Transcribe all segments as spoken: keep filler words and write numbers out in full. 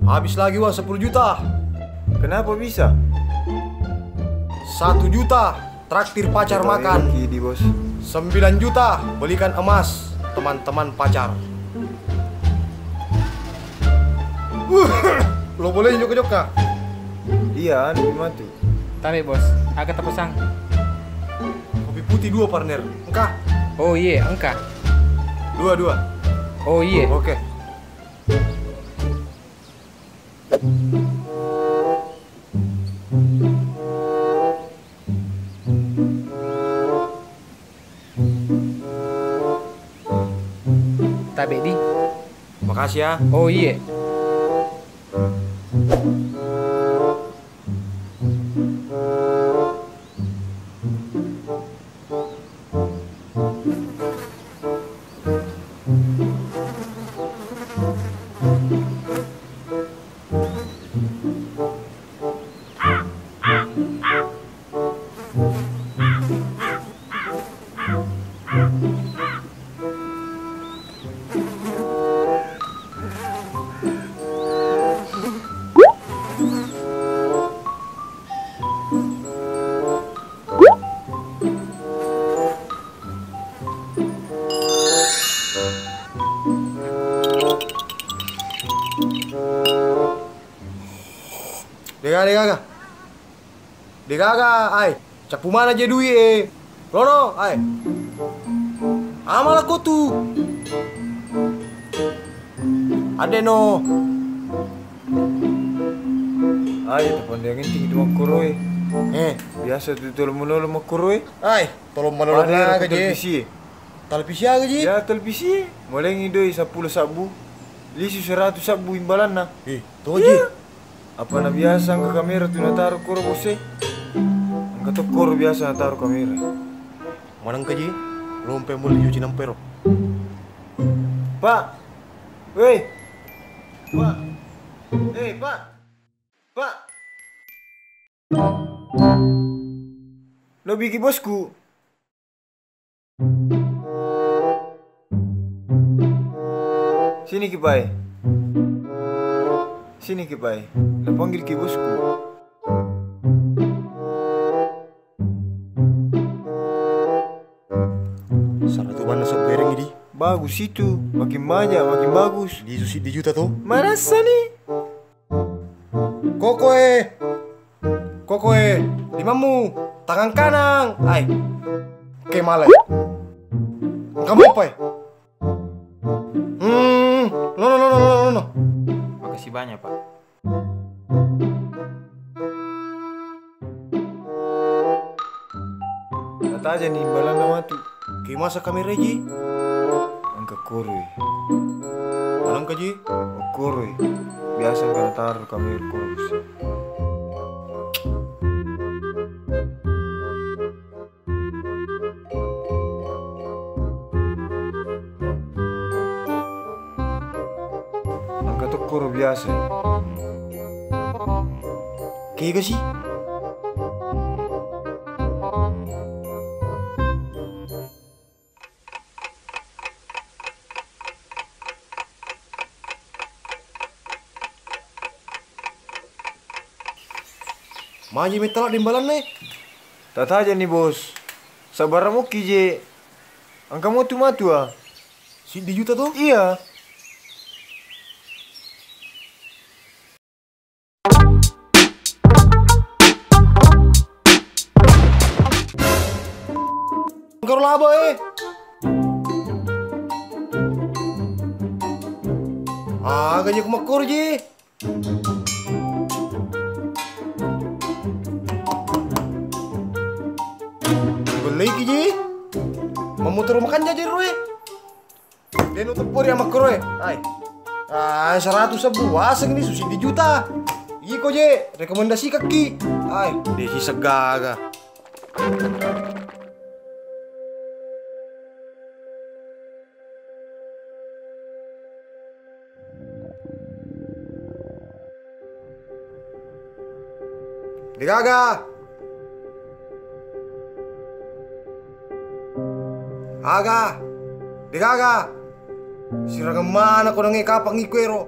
Habis lagi uang sepuluh juta. Kenapa bisa? Satu juta traktir pacar makan. Di, Bos. Sembilan juta belikan emas teman-teman pacar. Lo boleh jokka-jokka? Iya, anu matu. Tabe, Bos. Aga tapasang? Kopi putih dua, partner. Engka? Oh iye, engka. Dua, dua. Oh iye. Oke. Tabe di. Makasih ya. Oh iye. Degaga, degaga. Degaga, ai. Cappu mana je dui e. Lono, ai. Amala ko tu. Ade no. Ai, tapondiang inting itu makkoro e. Eh. Biasa tu tolong menolong makkoro e. Ai, tolong menolong aga je. Televisi e. Televisi aga ji? Ya, televisi. Molengi doi seppulo sabbu. Lisu seratus sabbu imbalanna. Eh, to ji. Apa na biasa engka kamera tu nataro koro bose? Engka to koro biasa nataro kamera. Manengka ji? Lompe mulai juci nampero. Pak. Weh. Pak. Eh, Pak. Pak. Lo bigi bosku. Sini ki, Pai. Sini ki, Pai. Napanggil ki bosku. Saratu banna sobbereng di. Bagus itu, makin banyak makin bagus. Di itu siddi juta to. Marasa ni. Kokoe. Kokoe, limammu, tangan kanan. Ai. Oke, male. Engka mopa e. Hmm, lono, lono, lono, lono. Makasih banyak, Pak. Natajani imbalanna matu. Ki masa kamera ji? Engka koroi. Manengka ji? Koroi. Biasa engka nataro kamera koroi. Engka tokkoro biasa. Kega sih? Maji mettala di imbalanna e. Tatajani, Bos. Sabarang mukki je. Engka motu matua. Siddi juta to? Iya. Engkaro laba e. Aga je ku makkoro je. Bellei ki je. Mamutaro makanja je ro e. Denu teppuri amakkoro e. Ai. Ah, seratus sebbu aseng ni susi di juta. Iko je, rekomendasi kaki. Ai, desi segaga. Degaga. Aga. Degaga. Sirangeng mana ko nange kapang iko ero.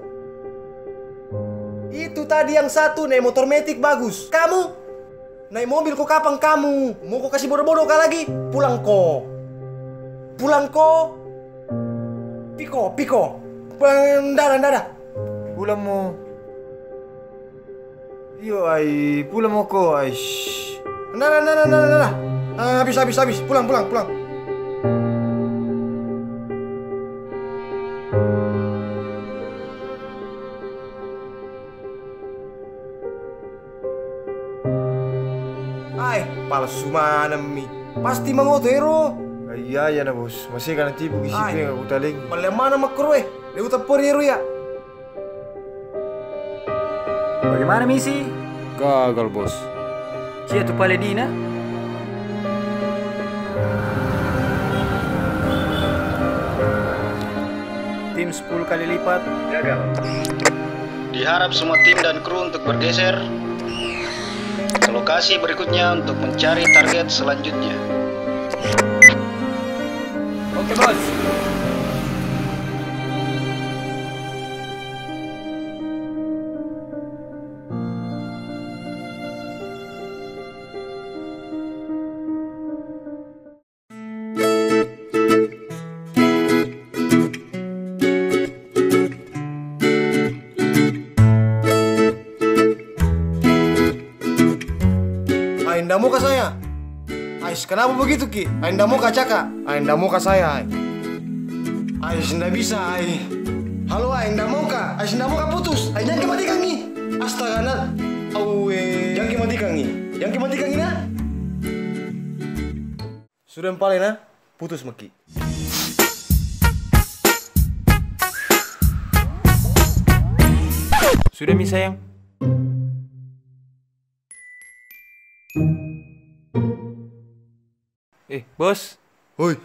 Itu tadi yang satu naik motor metik bagus. Kamu naik mobil ko kapang kamu? Mau ko kasih bodoh-bodoh kah lagi? Pulang ko. Pulang ko. Piko, piko. Ndada, ndada. Pulang mo. Iyo, ai, pulang mo ko, ai. Shh. Ndada, ndada, ndada, ndada. Ah, habis, habis, habis. Pulang, pulang, pulang. Ai, palsu maneng mi. Pasti mangoto ero. Iya, iya na, Bos. Masih kana tipu ki. Ai, sipe aku taleng. Paling mana makkoro e? Lewu teppori ero ya. Bagaimana misi? Gagal, Bos. Cia tu pale dina. Tim sepuluh kali lipat. Gagal. Diharap semua tim dan kru untuk bergeser ke lokasi berikutnya untuk mencari target selanjutnya. Oke, Bos. Ai, ndak moka saya. Ais, kenapa begitu ki? Ai, ndak moka caka. Ai, ndak moka saya. Ai. Ais, ndak bisa. Ai. Halo, ai, ndak moka. Ais, ndak moka putus. Ai, jangan kematikan ni. Astaga, nak. Awe, jangan kematikan ni. Jangan kematikan ni, nak. Sudah mpale na, putus maki. Sudah mi sayang. Eh, Bos. Hoi.